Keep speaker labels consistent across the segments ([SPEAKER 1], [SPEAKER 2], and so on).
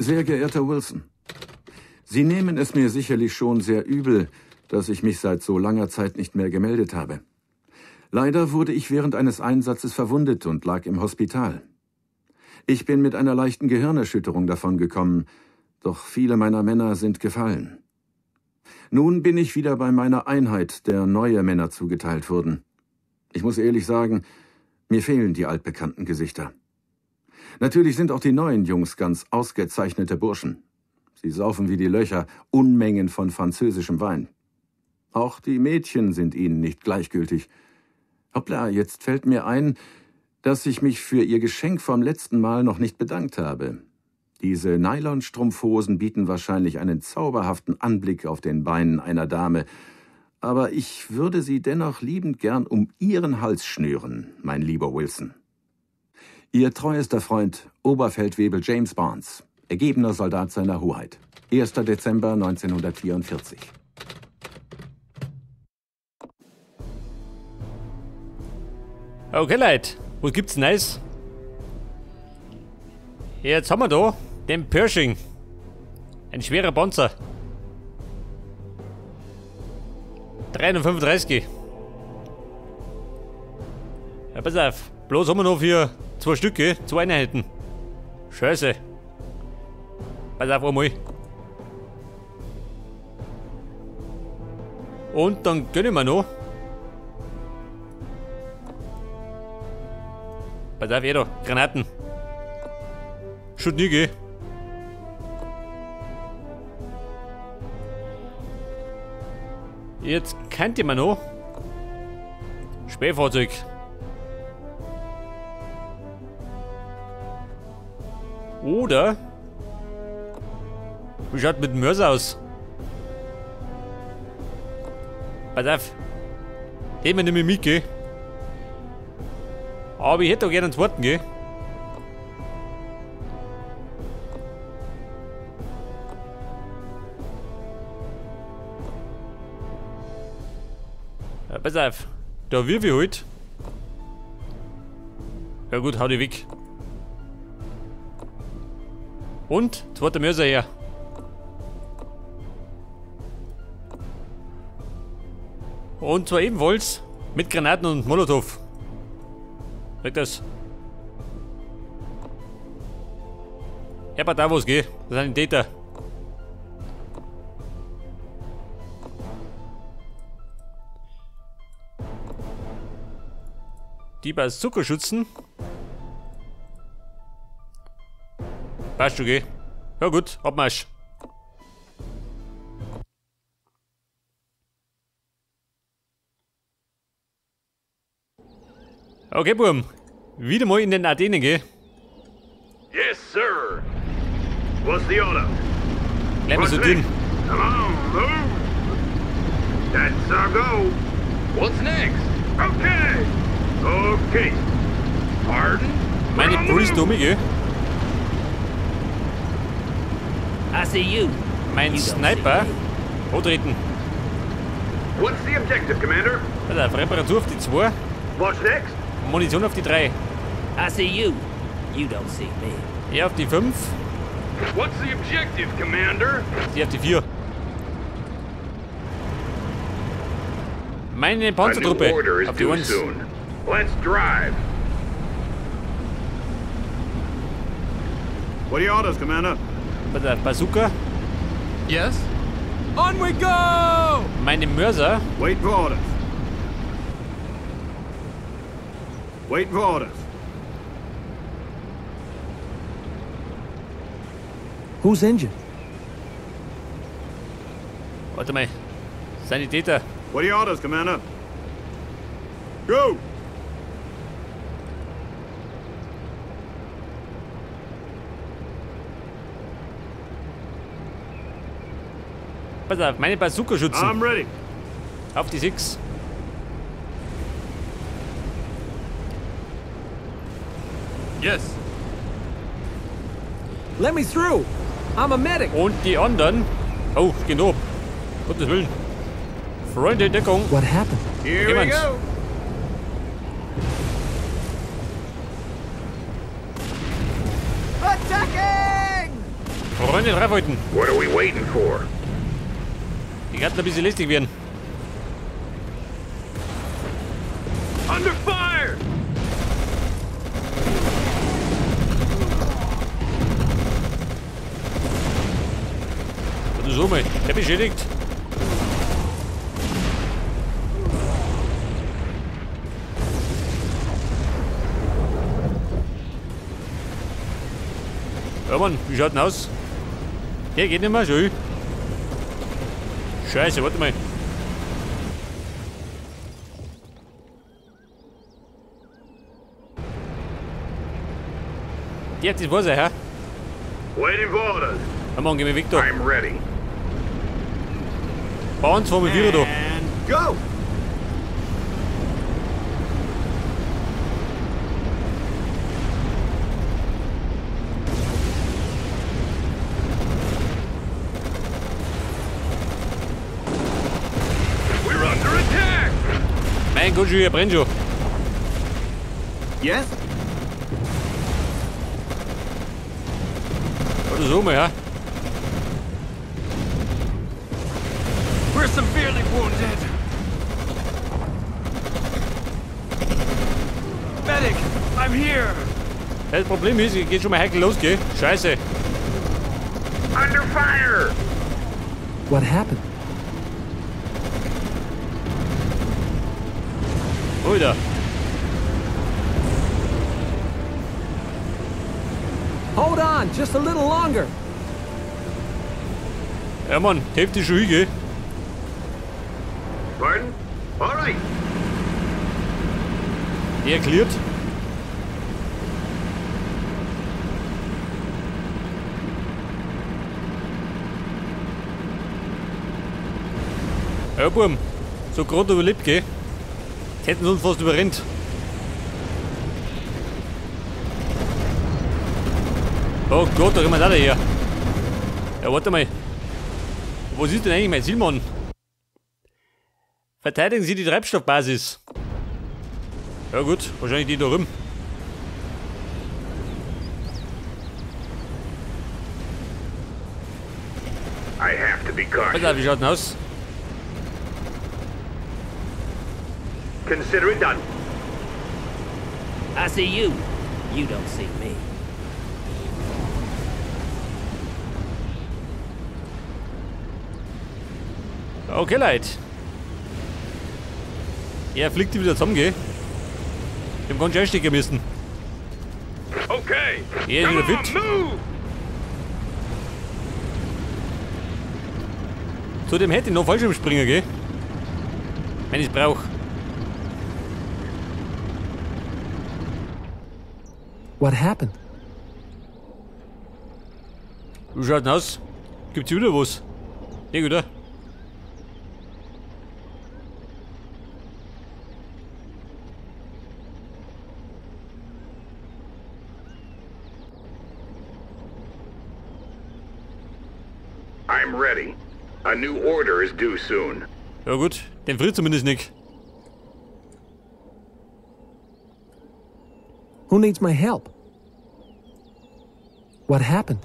[SPEAKER 1] Sehr geehrter Wilson, Sie nehmen es mir sicherlich schon sehr übel, dass ich mich seit so langer Zeit nicht mehr gemeldet habe. Leider wurde ich während eines Einsatzes verwundet und lag im Hospital. Ich bin mit einer leichten Gehirnerschütterung davongekommen, doch viele meiner Männer sind gefallen. Nun bin ich wieder bei meiner Einheit, der neue Männer zugeteilt wurden. Ich muss ehrlich sagen, mir fehlen die altbekannten Gesichter. Natürlich sind auch die neuen Jungs ganz ausgezeichnete Burschen. Sie saufen wie die Löcher Unmengen von französischem Wein. Auch die Mädchen sind ihnen nicht gleichgültig. Hoppla, jetzt fällt mir ein, dass ich mich für ihr Geschenk vom letzten Mal noch nicht bedankt habe. Diese Nylonstrumpfhosen bieten wahrscheinlich einen zauberhaften Anblick auf den Beinen einer Dame, aber ich würde sie dennoch liebend gern um Ihren Hals schnüren, mein lieber Wilson. Ihr treuester Freund, Oberfeldwebel James Barnes, ergebener Soldat seiner Hoheit. 1. Dezember 1944.
[SPEAKER 2] Okay, Leute, was gibt's Neues? Jetzt haben wir da den Pershing. Ein schwerer Panzer. 335. Ja, pass auf. Bloß haben wir noch für 2 Stücke, 2 Einheiten. Scheiße. Pass auf, einmal. Und dann gönnen wir noch. Pass auf, da. Granaten. Schutt nie, gell? Jetzt könnte man noch. Spähfahrzeug. Oder. Wie schaut mit dem Mörser aus? Pass auf. Den wir nicht mehr mit, gell? Aber ich hätte doch gerne einen zweiten, gell? Ja, pass auf. Da wirf ich halt. Ja gut, hau die weg. Und zweiter Mörser her. Und zwar ebenfalls mit Granaten und Molotow. Weg das. Ja, bei da was geht. Das sind die Täter. Die Bazooka-Schützen. Passt schon, gell? Ja gut, Abmarsch. Okay, Burm. Wieder mal in den Ardennen, gell?
[SPEAKER 3] Yes, sir. What's the order?
[SPEAKER 2] Bleib mal so dünn.
[SPEAKER 3] Come on, move. That's our go. What's next? Okay. Okay. Pardon?
[SPEAKER 2] Meine Brüste um mich, gell?
[SPEAKER 4] I see you.
[SPEAKER 2] Mein Sniper. Antreten.
[SPEAKER 3] What's the objective, Commander?
[SPEAKER 2] Also, Reparatur auf die 2.
[SPEAKER 3] What's next?
[SPEAKER 2] Munition auf die 3.
[SPEAKER 4] I see you. You don't see me.
[SPEAKER 2] Er auf die 5.
[SPEAKER 3] What's the objective, Commander?
[SPEAKER 2] Sie auf die 4. Meine Panzertruppe auf die 1.
[SPEAKER 3] Let's drive.
[SPEAKER 5] What are your orders, Commander?
[SPEAKER 2] Bazooka.
[SPEAKER 6] Yes. On we go!
[SPEAKER 2] Meine Mörser.
[SPEAKER 5] Wait for orders. Wait for orders.
[SPEAKER 7] Who's injured?
[SPEAKER 2] Warte mal. Sanitäter.
[SPEAKER 5] What are your orders, Commander? Go!
[SPEAKER 2] Pass auf, meine Bazooka-Schützen.
[SPEAKER 5] I'm ready.
[SPEAKER 2] Auf die 6.
[SPEAKER 6] Yes.
[SPEAKER 7] Let me through. I'm a medic.
[SPEAKER 2] Und die anderen. Oh, genau. Gottes Willen. Freunde, Deckung.
[SPEAKER 7] What happened?
[SPEAKER 5] Here we go.
[SPEAKER 7] Attacking!
[SPEAKER 2] Freunde, draufhalten.
[SPEAKER 3] What are we waiting for?
[SPEAKER 2] Die könnten ein bisschen lästig werden.
[SPEAKER 3] Under fire!
[SPEAKER 2] Warte so mal, der beschädigt. Ja Mann, wie schaut denn aus? Der geht nicht mehr, schön. Scheiße, warte mal. Der hat das war's, ja?
[SPEAKER 3] Waiting for orders.
[SPEAKER 2] Ja Mann, geh mal weg da.
[SPEAKER 3] I'm ready.
[SPEAKER 2] Bei uns fahren wir wieder da.
[SPEAKER 5] And go!
[SPEAKER 3] We're under attack!
[SPEAKER 2] Mein Gott, schon, hier brennt schon.
[SPEAKER 5] Yes?
[SPEAKER 2] Warte so mal, ja?
[SPEAKER 6] We're severely wounded. Medic, I'm here.
[SPEAKER 2] Das Problem ist, geht schon mal heikel los, gell? Scheiße.
[SPEAKER 3] Under fire!
[SPEAKER 7] What happened?
[SPEAKER 2] Alter.
[SPEAKER 7] Hold on, just a little longer.
[SPEAKER 2] Ja Mann, die Hälfte ist schon hin, gell?
[SPEAKER 3] Pardon? All right.
[SPEAKER 2] Der cleared. Ja, Burm, so gerade überlebt, gell? Die hätten sie uns fast überrennt. Oh Gott, da kommen wir da her. Ja, warte mal. Was ist denn eigentlich mein Ziel, Mann? Verteidigen Sie die Treibstoffbasis. Ja gut, wahrscheinlich die da drüben.
[SPEAKER 3] I have to be
[SPEAKER 2] Pass
[SPEAKER 3] cautious.
[SPEAKER 2] auf, wie schaut denn aus?
[SPEAKER 3] Consider it done.
[SPEAKER 4] I see you. You don't see me.
[SPEAKER 2] Okay, Leute. Er fliegt die wieder zusammen, gell? Ich hab ganz schön einstecken müssen.
[SPEAKER 3] Okay.
[SPEAKER 2] Er ist
[SPEAKER 3] Come
[SPEAKER 2] wieder fit.
[SPEAKER 3] on, move!
[SPEAKER 2] Zudem hätte ich noch Fallschirmspringer, gell? Wenn ich's brauch.
[SPEAKER 7] What happened?
[SPEAKER 2] Wie schaut denn aus? Gibt's hier wieder was? Ja, gut, oder?
[SPEAKER 3] I'm ready. A new order is due soon.
[SPEAKER 2] Ja gut, den friert zumindest nicht.
[SPEAKER 7] Who needs my help? What happened?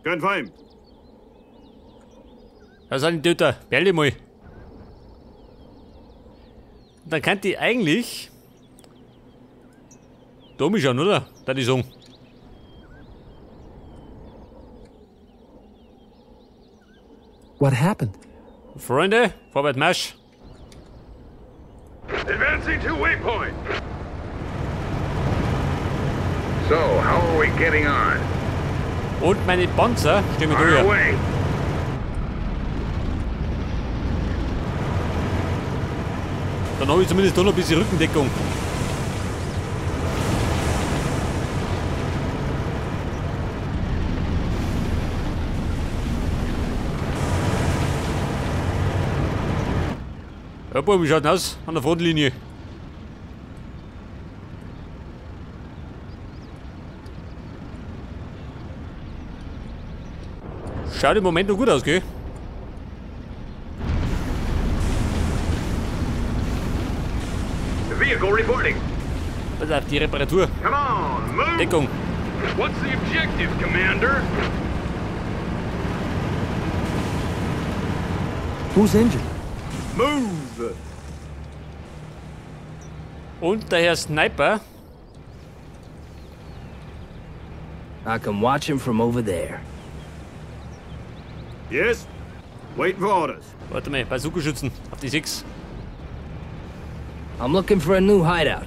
[SPEAKER 5] Confirm.
[SPEAKER 2] Da sind die Töter. Beeil dich mal. Und dann kann die eigentlich da mich schauen, oder? Da die sagen.
[SPEAKER 7] What happened?
[SPEAKER 2] Freunde, vorwärts Marsch.
[SPEAKER 3] Advancing to waypoint. So, how are we getting on?
[SPEAKER 2] Und meine Panzer stehen mit
[SPEAKER 3] On our
[SPEAKER 2] drüber.
[SPEAKER 3] way.
[SPEAKER 2] Dann habe ich zumindest da noch ein bisschen Rückendeckung. Ja, Bub, wie schaut denn aus an der Frontlinie? Schaut im Moment noch gut aus, gell?
[SPEAKER 3] Vehicle reporting.
[SPEAKER 2] Pass auf, die Reparatur.
[SPEAKER 3] Come on, move.
[SPEAKER 2] Deckung.
[SPEAKER 5] What's the objective, Commander?
[SPEAKER 7] Who's injured?
[SPEAKER 5] Move!
[SPEAKER 2] Und der Herr Sniper.
[SPEAKER 4] I can watch him from over there.
[SPEAKER 5] Yes? Waiting for orders.
[SPEAKER 2] Warte mal, Bazooka-Schützen auf die 6.
[SPEAKER 4] I'm looking for a new hideout.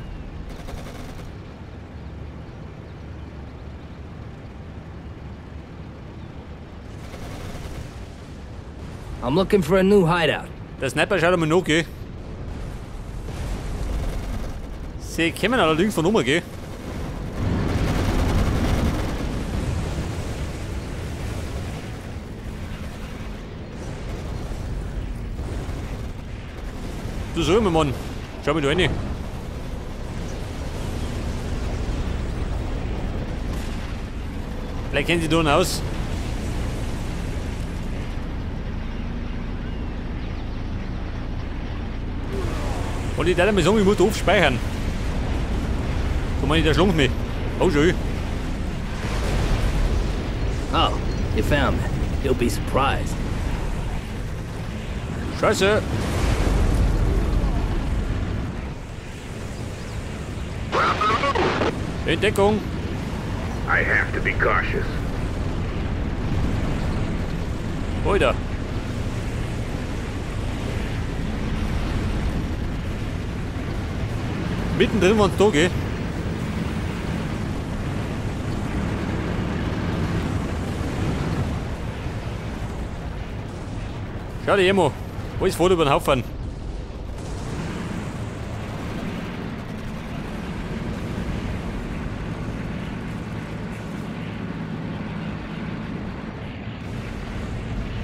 [SPEAKER 4] I'm looking for a new hideout.
[SPEAKER 2] Der Sniper schaut einmal nach, gell? Sie kommen allerdings von oben, gell? Du soll mir, Mann. Schau mir da rein. Vielleicht kennen sie da noch aus. Und ich darf mir sagen, ich muss doof speichern. Da meine ich, der schlägt mich. Oh, schön.
[SPEAKER 4] Oh, you found me. You'll be surprised.
[SPEAKER 2] Scheiße. Entdeckung.
[SPEAKER 3] I have to be cautious.
[SPEAKER 2] Alter. Mittendrin waren's da, gell? Schau dir mal, alles voll über den Haufen.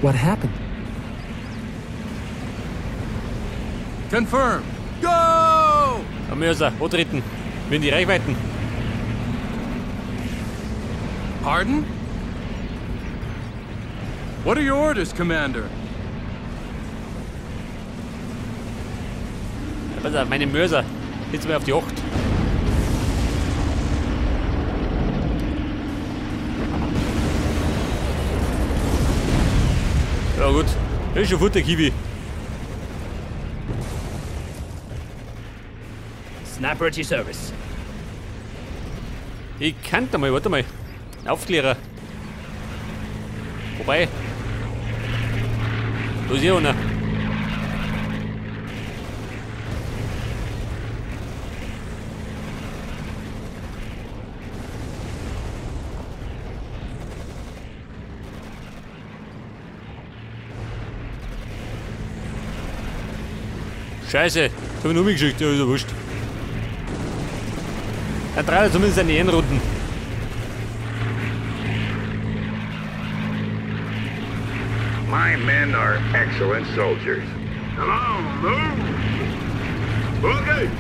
[SPEAKER 7] What happened?
[SPEAKER 6] Confirm. Go!
[SPEAKER 2] Herr Mörser, antreten. Wir in die Reichweiten.
[SPEAKER 6] Pardon? What are your orders, Commander?
[SPEAKER 2] Ja, pass auf, meine Mörser. Jetzt mal auf die 8. Ja gut, das ist schon Futter, Kiwi.
[SPEAKER 4] Sniper at your service.
[SPEAKER 2] Ich kann da mal, warte mal. Aufklärer. Wobei. Da ist eh einer. Scheiße, das hab ich nur mitgeschickt, ja, ist ja wurscht. Dann treibt er zumindest eine Ehrenrunden.
[SPEAKER 3] My men are excellent soldiers.
[SPEAKER 5] Come on, move! Okay!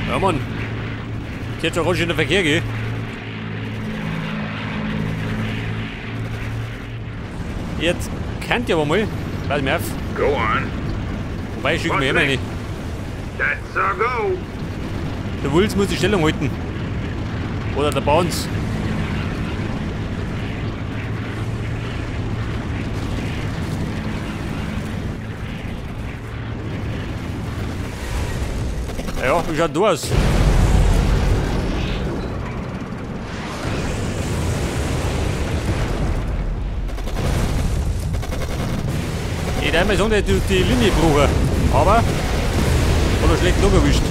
[SPEAKER 2] Ja, Mann. Ich hätte schon ganz schön den Verkehr, gell? Jetzt könnt ihr aber mal. Pass mir auf.
[SPEAKER 3] Go on.
[SPEAKER 2] Wobei, schicken wir eh mal nicht.
[SPEAKER 3] That's a go.
[SPEAKER 2] Der Wulz muss die Stellung halten. Oder der Bounce. Ja, wie schaut du aus? Ich darf mal sagen, der tut die Linie brauchen. Aber hat er schlecht noch erwischt.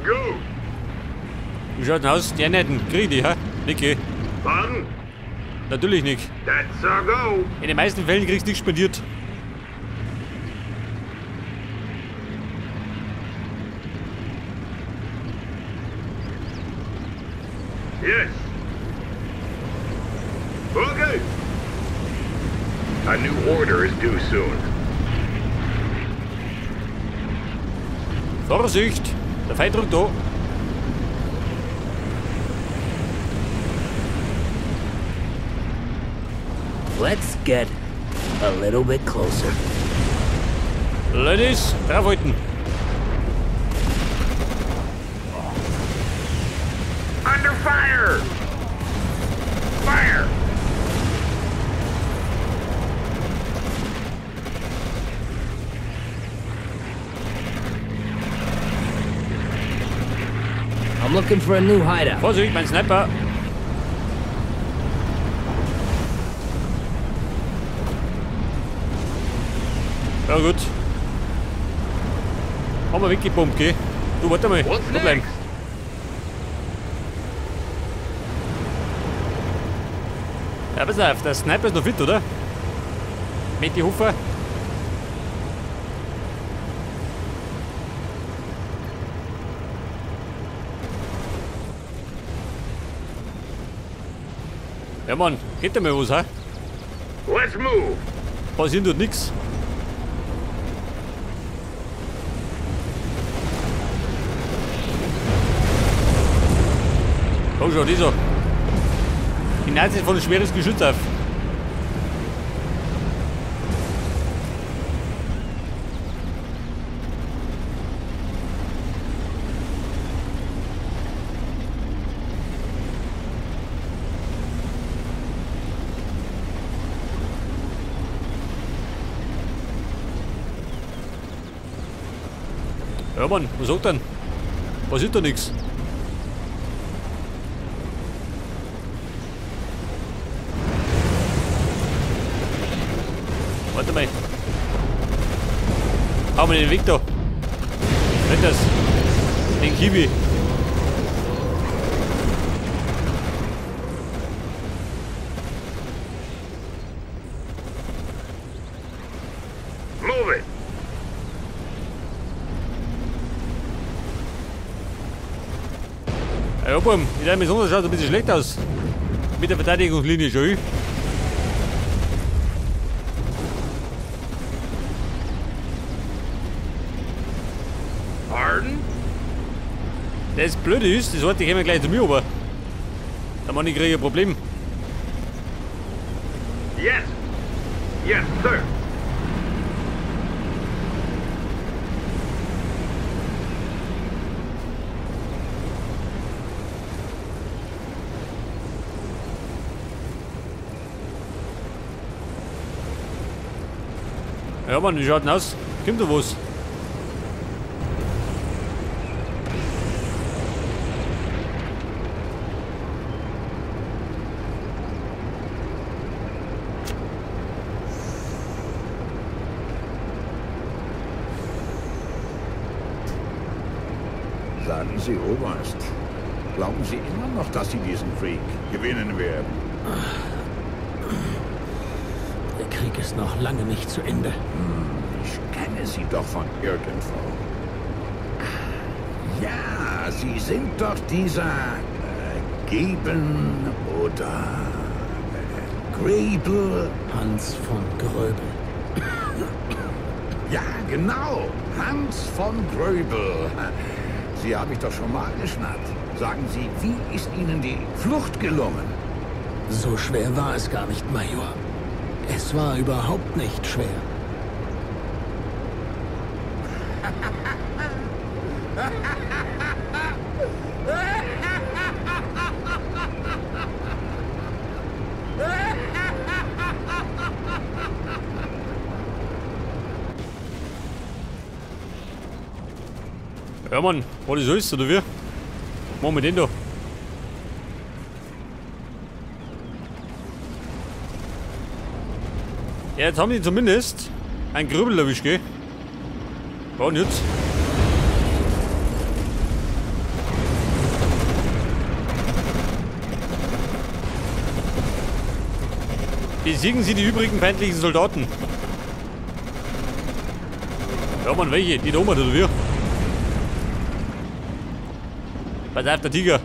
[SPEAKER 5] Go!
[SPEAKER 2] Wie schaut denn aus? Die Einheiten, krieg ich die, hä? Niki.
[SPEAKER 5] Pardon?
[SPEAKER 2] Natürlich nicht.
[SPEAKER 3] That's a go.
[SPEAKER 2] In den meisten Fällen kriegst du nichts spendiert.
[SPEAKER 5] Yes. Okay.
[SPEAKER 3] A new order is due soon.
[SPEAKER 2] Vorsicht! Der Feind drückt da.
[SPEAKER 4] Let's get a little bit closer.
[SPEAKER 2] Ladies, draufhalten.
[SPEAKER 3] Under fire! Fire!
[SPEAKER 4] I'm looking for a new hideout.
[SPEAKER 2] Vorsicht, mein Sniper. Ja gut. Haben wir weggepumpt, gell? Du, warte mal. Da bleiben. Ja, pass auf, der Sniper ist noch fit, oder? Matti Hofer. Ja Mann, geht da mal was, hä?
[SPEAKER 3] Let's move.
[SPEAKER 2] Passiert tut nix. Oh, schau, dieser. Die Nazis von ein schweres Geschütz auf. Ja Mann, was sagt denn? Passiert da nix. Warte mal. Hau mal den Weg da. Rennt das. Den Kiwi.
[SPEAKER 3] Move it.
[SPEAKER 2] Ja, Buben, ich glaube, besonders schaut ein bisschen schlecht aus. Mit der Verteidigungslinie schon.
[SPEAKER 3] Pardon?
[SPEAKER 2] Das Blöde ist, das wollte ich immer gleich zu mir, aber der Mann, ich kriege ein Problem.
[SPEAKER 3] Yes. Yes, sir.
[SPEAKER 2] Ja Mann, wie schaut denn aus? Kommt da was?
[SPEAKER 8] Sagen Sie, Oberst, glauben Sie immer noch, dass Sie diesen Krieg gewinnen werden?
[SPEAKER 7] Der Krieg ist noch lange nicht zu Ende.
[SPEAKER 8] Ich kenne Sie doch von irgendwo. Ja, Sie sind doch dieser Geben oder Grebel.
[SPEAKER 7] Hans von Gröbel.
[SPEAKER 8] Ja, genau. Hans von Gröbel. Sie habe ich doch schon mal geschnappt. Sagen Sie, wie ist Ihnen die Flucht gelungen?
[SPEAKER 7] So schwer war es gar nicht, Major. Es war überhaupt nicht schwer.
[SPEAKER 2] Ja Mann, was das ist, oder wie? Machen wir den da. Ja, jetzt haben die zumindest einen Grübel erwischt, gell? Ja, und jetzt? Besiegen Sie die übrigen feindlichen Soldaten. Ja, Mann, welche? Die da oben, oder wie? Pass auf, der Tiger.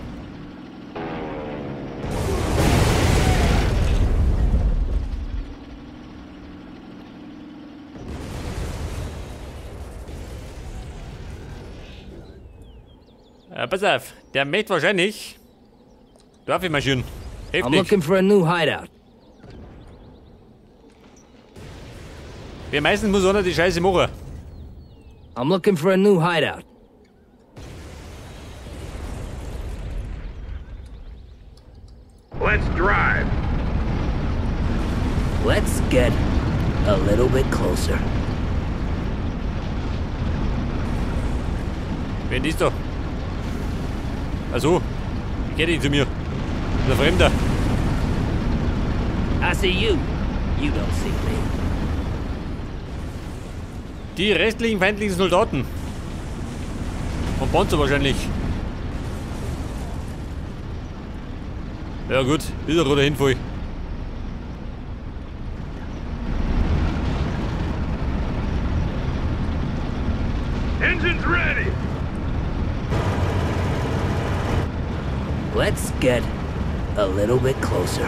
[SPEAKER 2] Ja, pass auf, der möchte wahrscheinlich. Darf ich marschieren?
[SPEAKER 4] I'm
[SPEAKER 2] Heftig.
[SPEAKER 4] looking for a new hideout.
[SPEAKER 2] Wer meistens muss einer die Scheiße machen.
[SPEAKER 4] I'm looking for a new hideout.
[SPEAKER 3] Let's drive.
[SPEAKER 4] Let's get a little bit closer.
[SPEAKER 2] Wer ist da? Also, geht nicht zu mir. Der Fremder.
[SPEAKER 4] I see you. You don't see me.
[SPEAKER 2] Die restlichen feindlichen Soldaten. Vom Panzer wahrscheinlich. Ja gut, wieder runter hinfall.
[SPEAKER 3] Engines ready.
[SPEAKER 4] Let's get a little bit closer.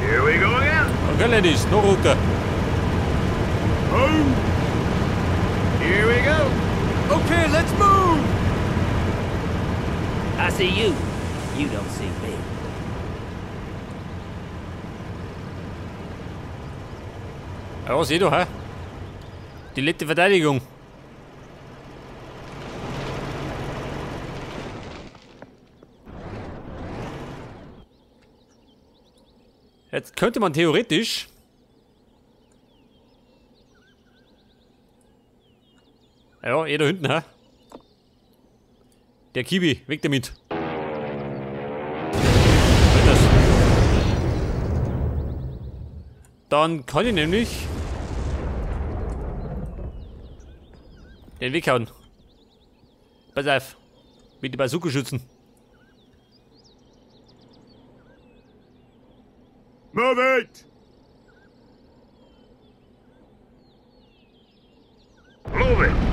[SPEAKER 3] Here we go again.
[SPEAKER 2] Okay, Ladies, noch runter.
[SPEAKER 3] Oh. Here we go.
[SPEAKER 6] Okay, let's move.
[SPEAKER 4] I see you. You don't see me.
[SPEAKER 2] Ja, seh doch, hä? Die letzte Verteidigung. Jetzt könnte man theoretisch ja, eh da hinten, hä? Der Kiwi, weg damit. Was ist das? Dann kann ich nämlich den Weg hauen. Pass auf. Mit den Bazooka-Schützen.
[SPEAKER 5] Move it!
[SPEAKER 3] Move it!